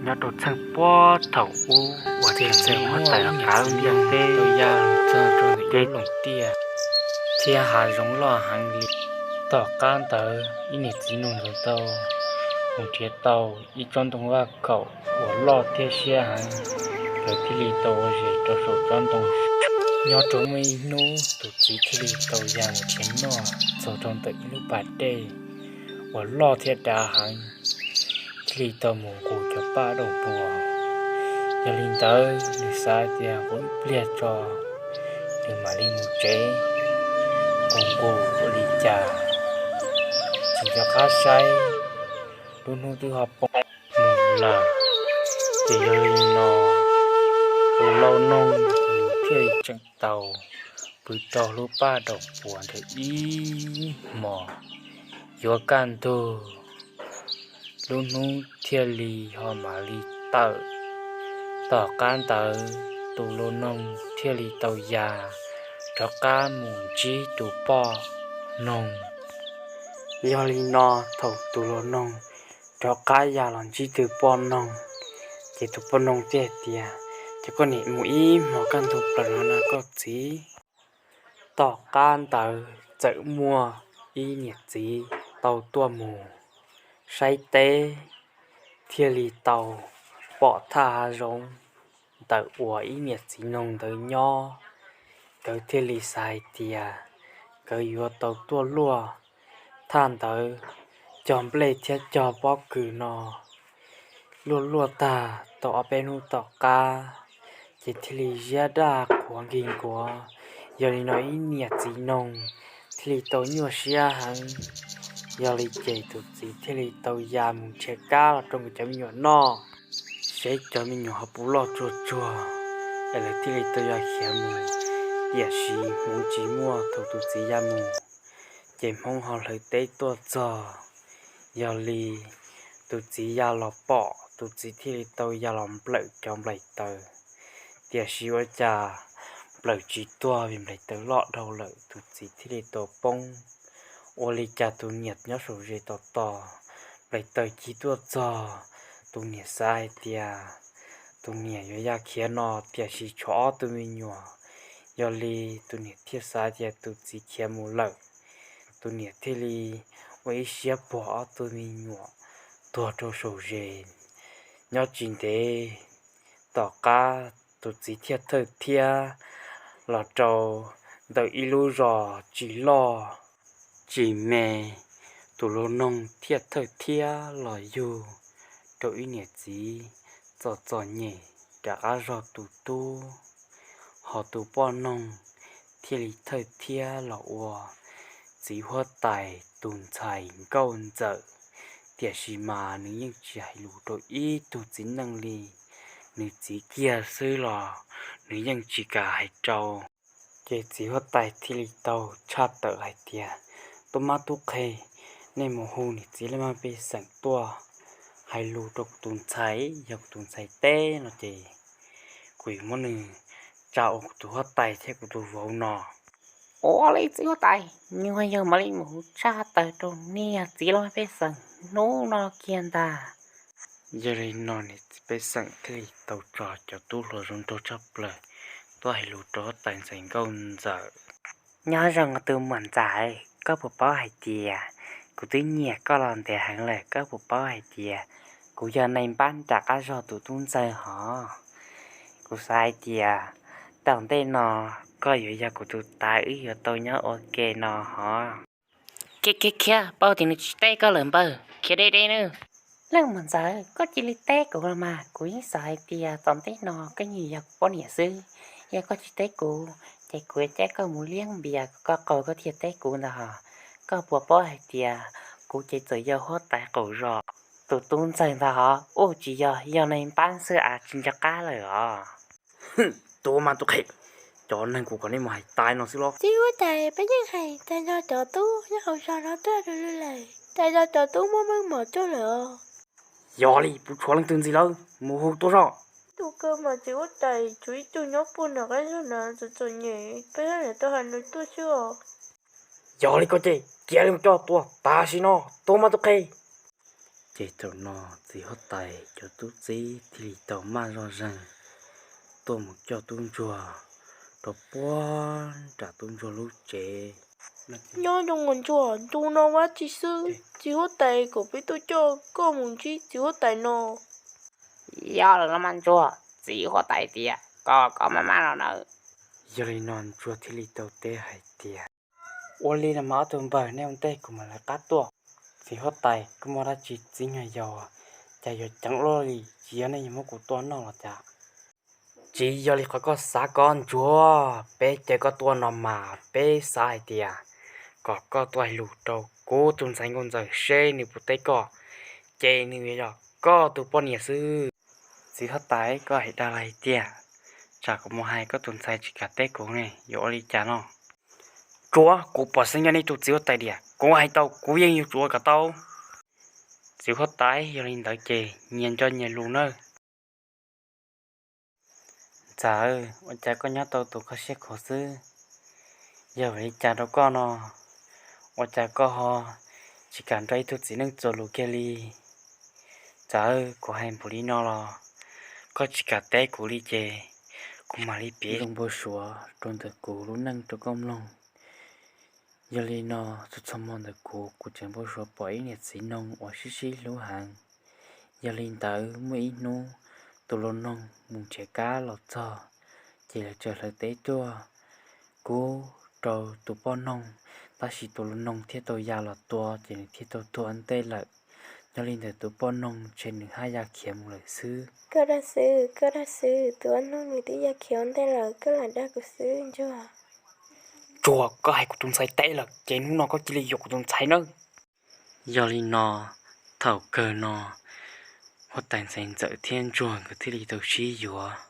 Nyob rau txheej puag thaum ub uas tseem muaj tais los kav lub ntiaj teb, ces tiaj thiab hav zoov loj heev li. Tom qab ntawd ib niam txiv noog ntxoov tau mus nrhiav tau ib tsob ntoo vaj khaum uas loj thiab siab heev, nkawd thiaj li tau ua zes rau saum tsob ntoo. Nyob rau muaj ib hnub tus txiv thiaj li tau ya mus nrhiav noj txog rau ntawm ib lub pas dej uas loj thiab dav heev, thiaj li tau mus nqus cov paj daum puas. Yog li ntawd nws xav tias nqus ib pliag tso nws mam li mus tsev. Nqus nqus ua li cas tsis nco qab saib, lub hnub twb ho poob mus lawm. Ces yog li no tus lau noog thiaj li tseem tau pw rau lub paj daum puas ntawd ib hmos. Yuav kaj ntug lub hnub thiaj li ho mam li tawm. Tom qab ntawd tus lau noog thiaj li tau ya rov qab mus ntsib tus poj noog. Yog li no thaum tus lau noog rov qab ya los ntsib tus poj noog, ces tus poj noog thiaj tias, ces koj niam mus ib hmos kaj ntug plaws no no koj txiv. Tom qab ntawd txawm muaj ib niam txiv tau tuaj mus saib teb, thiaj li tau pom thaj hav zoov ntawm uas ib niam txiv noog ntawd nyob. Nkawd thiaj li xav hais tias nkawd yuav tau tuaj luaj thaj ntawd cog nplej thiab cog pob kws no luaj luaj tag tau ob peb hnub tom qab, ces thiaj li ziab daj qhuav nkig nkuav. Yog li no ib niam txiv noog thiaj li tau nyuaj siab heev. Yog li ces tus txiv thiaj li tau ya mus nrhiav kab los rau nkawd cov me nyuam noj, seb cov me nyuam ho puas loj tsuag tsuag es lawv thiaj li tau ya khiav mus. Tiam sis hmoov tsis muaj, thaum tus txiv ya mus ces hmoov ho hlawv teb tuaj txog. Yog li tus txiv ya los pom, tus txiv thiaj li tau ya los nplawm cov nplaim taws. Tiam sis ua cas nplawm tsis tuag vim nplaim taws loj dhau lawm, tus txiv thiaj li tau poob. Ua li cas tus niam nyob saum ze tos tos, nplaim taws cig tuaj txog, tus niam xav hais tias tus niam yuav ya khiav no, tiam sis tshuav ob tug me nyuam. Yog li tus niam thiaj xav tias tus txiv khiav mus lawm, tus niam thiaj li ua ib siab puag ob tug me nyuam tuag rau saum ze. Nyob tsis ntev tom qab tus txiv thiaj thawj thiab los rau ntawm ib lub zos tsis loj tsis me, tus lau noog thiaj thawj thiab los yug rau ib niam txiv txom txom nyem rov qab zog tus tub. Ho tus poj noog thiaj li thawj thiab los ua txiv huab tais tus ntxhais nkauj ntxawm. Tiam sis mas nws yeej tsis hais lus rau ib tug txiv neej li, nws txiv kiag xwb los nws yeej tsis kam hais rau. Ces txiv huab tais thiaj li tau tshaj tawm hais tias, tub mab tub qhe, nej mus hu niam txiv leej maj pej xeem tuaj hais lus rau kuv tus ntxhais, yog kuv tus ntxhais teb no ces kuv yuav muab nws tsa ua kuv tus huab tais thiab kuv tus vauv no. Ua li txiv huab tais, nws yog mam li mus hu tshaj tawm rau niam txiv leej maj pej xeem hnub no kiag ntag. Yog li no niam txiv pej xeem thiaj li tau tso cov tub hluas zoo nraug tshaj plaws tuaj hais lus rau huab tais ntxhais nkauj ntxawm. Nyob zoo tus muam ntxawm, koj puas paub hais tias kuv twb nyiam koj los ntev heev lawm, koj puas paub hais tias kuv yog neeg npab rov qab zog tus tub ntxawg hov? Kuv xav hais tias tom ntej no koj yuav yog kuv tus tais, wb yuav tau nyob ua ke no hov. Khiav khiav khiav, paub tias nws tsis teb koj lawm npawg, khiav deb deb nawb. Leej muam ntxawm, koj cia li teb kuv los mas, kuv yeej xav hais tias tom ntej no koj yeej yog kuv poj niam xwb. Yog koj tsis teb kuv, ces kuv yuav coj koj mus liab npias kom koj qaug koj thiaj teb kuv ntag hos. Koj puas paub hais tias kuv ces txawm yog huab tais qaum zos tus tub ntxawg ntag hov, ua tsis yog, yog neeg npab xwb as tsis nco qab lawm os. Tus mab tus qhe, cov neeg kuv kom nej mus hais tais no xwb los? Txiv huab tais, peb yeej hais tas zog cov tub nyob hauv zos no tuaj lawm, tas zog cov tub muaj meej mom tuaj lawm os. Yog li puas tshuav leej twg ntxiv lawm mus hu tuaj zoj. Tus kawg mas txiv huab tais, tshuav ib tug nyob puag nram qab zog na, txom txom nyem, peb sab niam tau hais nws tuaj xwb os. Yog li koj ces cia li mus coj tuaj tam sim no, tus mab tus qhe. Ces thaum no txiv huab tais cov tub txib thiaj li tau maj zog zeeg tuaj mus coj tub ntsuag rau puag nram tub ntsuag lub tsev. Nyob zoo os ntsuag, ntu no ua dab tsi xwb? Txiv huab tais kom peb tuaj coj koj mus ntsib txiv huab tais no. Yog lawm los mas ntsuag, txiv huab tais tias kom koj maj maj los nawb. Yog li no ntsuag thiaj li tau teb hais tias, ua li no mas ob tug npawg, nej ua ntej kuv mam lawv qab tuaj. Txiv huab tais, koj muaj dab tsi txib nyuag yaus, cas yuav ceev luaj li, tsis yog nej yuav muab kuv tua noj los cas? Tsis yog li qhov koj xav ko ntsuag, peb caw koj tuaj no mas peb xav hais tias kom koj tuaj hais lus rau kuv tus ntxhais nkauj ntxawm seb nws puas teb koj, ces nws yuav yog koj tus poj niam xwb. Txiv huab tais, koj hais dag los hais tiag, tsam kuv mus hais koj tus ntxhais tsis kam teb kuv ne, yuav ua li cas no? Tsuav, kuv pom xeeb nyob nej tus txiv huab tais diam, kuv hais tau kuv yeej yuav tsum ua kom tau. Txiv huab tais, yog li ntawd ces nyias nco nyias lus nawb. Ntxawm, ua cas koj nyob tau tus kho siab khuav xwb? Yog vim li cas rau koj no, ua cas koj ho tsis kam nrog ib tug txiv neej txuas lus kiag li? Ntxawm, kuv hais npaum li no los koj tsis kam teb kuv li ces kuv mam li piav zoo npau suav rau ntawm kuv lub neej rau koj mloog. Yog li no, txhua txhua hmo ntawm kuv, kuv tseem npau suav pom ib niam txiv noog uas sib sib hlub heev. Yog li ntawd muaj ib hnub tus laus noog mus nrhiav kab los txog, ces lawv txawm hlawv teb tuaj kub rau tus poj noog, tab sis tus laus noog thiaj tau ya los tua ces nws thiaj tau tuag ua ntej lawm. Yog li ntawd tus poj noog ntshe nws haj ya khiav mus lawm xwb. Koj dag xwb, koj dag xwb, tus poj noog nws twb ya khiav ua ntej lawm, koj lam dag kuv xwb ntsuag. Tsuav, koj hais kuv tus ntxhais teb lawm ces hnub no koj cia li yuav kuv tus ntxhais nawb. Yog li no, thaum kawg no huab tais ntxhais ntxawm thiab ntsuag nkawd thiaj li tau sib yuav.